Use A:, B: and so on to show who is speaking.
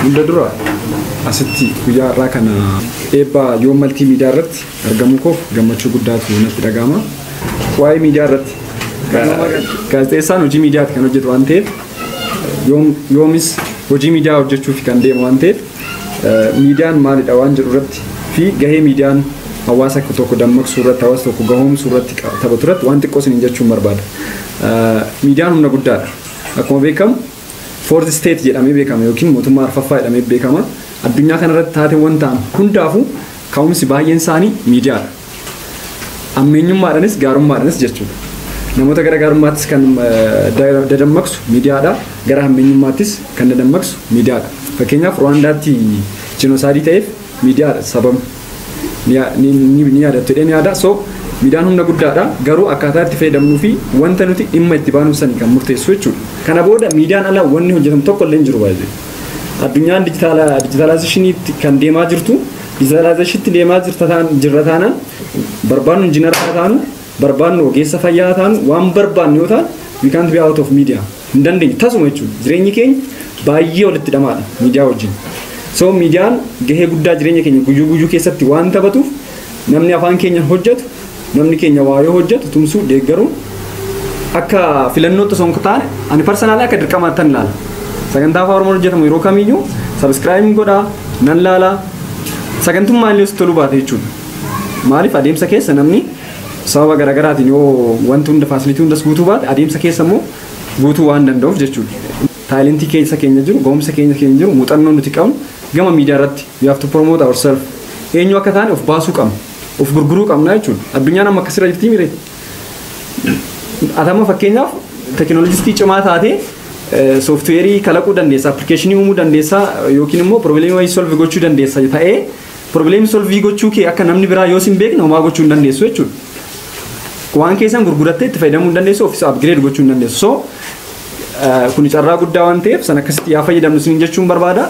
A: Hunda dura asitti guyyaa har'aa kana eebba Yoom Maltiimiidiyaa irratti argamuu koof gammachuu guddaatu natti dhaga'ama. Waa'ee miidiyaa irratti gaazexeessaan hojii miidiyaati kan hojjetu waan ta'eef, yoomis hojii miidiyaa hojjechuuf kan deemu waan ta'eef, miidiyaan maalidha waan jedhu irratti fi gahee miidiyaan hawaasa tokko dammaqsuu irratti, hawaasa tokko gahoomsuu irratti taphatu irratti waan xiqqoo isiniin jechuun barbaada. Miidiyaan humna guddaadha. Akkuma beekamu fourth state jedhamee beekama yookiin mootummaa arfaffaa jedhamee beekama. Addunyaa kanarratti taateewwan ta'an hundaafuu ka'umsi baay'een isaanii miidiyaadha. Ammeenyummaadhaanis gaarummaadhaanis jechuudha. Namoota gara gaarummaattis kan dadammaqsu miidiyaadha. Gara hammeenyummaattis kan dadammaqsu miidiyaadha. Fakkeenyaaf, Ruwaandaatti genocide ta'eef miidiyaadha sababni. Ni yaadattu jedhee ni yaada. So miidiyaan humna guddaadha. Garuu akkaataa itti fayyadamnuu fi wanta nuti dhimma itti baanu sani kan murteessu jechuudha. Kana booda miidiyaan ala wanni hojjetamu tokko illee hin jiru baay'ee. Addunyaan digitalizationiitti kan deemaa jirtu, digitalizationiitti deemaa jirra taanaan, barbaannu injiinara haa taanu, barbaannu ogeessa fayyaa haa taanu, waan barbaannu yoo ta'an, we can't be out of media. Hin dandeenyu tasuma jechuudha. Jireenyi keenya baay'ee walitti hidhamaadha miidiyaa wajjin. So miidiyaan gahee guddaa jireenya keenya guyyuu guyyuu keessatti waan taphatuuf, namni afaan keenya hojjetu, namni keenya waa yoo hojjetu tumsuu, deeggaruun akka filannootti osoo hin taane, ani personally akka dirqamaatti ilaala. Sagantaa Afaan Oromoon hojjetamu yeroo kamiyyuu subscribe godhaa, nan laala. Sagantummaan illee toluu baate jechuudha. Maaliif, adeemsa keessa namni sababa garaagaraatiin yoo wanti hunda, facility hundas guutuu baate, adeemsa keessa immoo guutuu waan danda'uuf jechuudha. Talentii keessa keenya jiru, ga'umsa keenya keenya jiru, muuxannoo nuti qabnu gama miidiyaa irratti we have to promote ourselves. Eenyu akka taane of baasuu qabna. Of gurguruu qabna jechuudha. Addunyaan amma akkasirra jirti miree. Atama fakkeenyaaf teekinooloojistii cimaa taatee softwareii kalaquu dandeessa, applicationii uumuu dandeessa, yookiin immoo problemii wayii solve gochuu dandeessa ta'ee, problemii solve gochuu kee akka namni biraa yoo sin beekne homaa gochuu hin dandeessu jechuudha. Waan keessan gurgurattee itti fayyadamuu hin dandeessu, ofiis upgrade gochuu hin dandeessu. So kuni carraa guddaa waan ta'eef san akkasitti yaa fayyadamnu isin jechuun barbaada.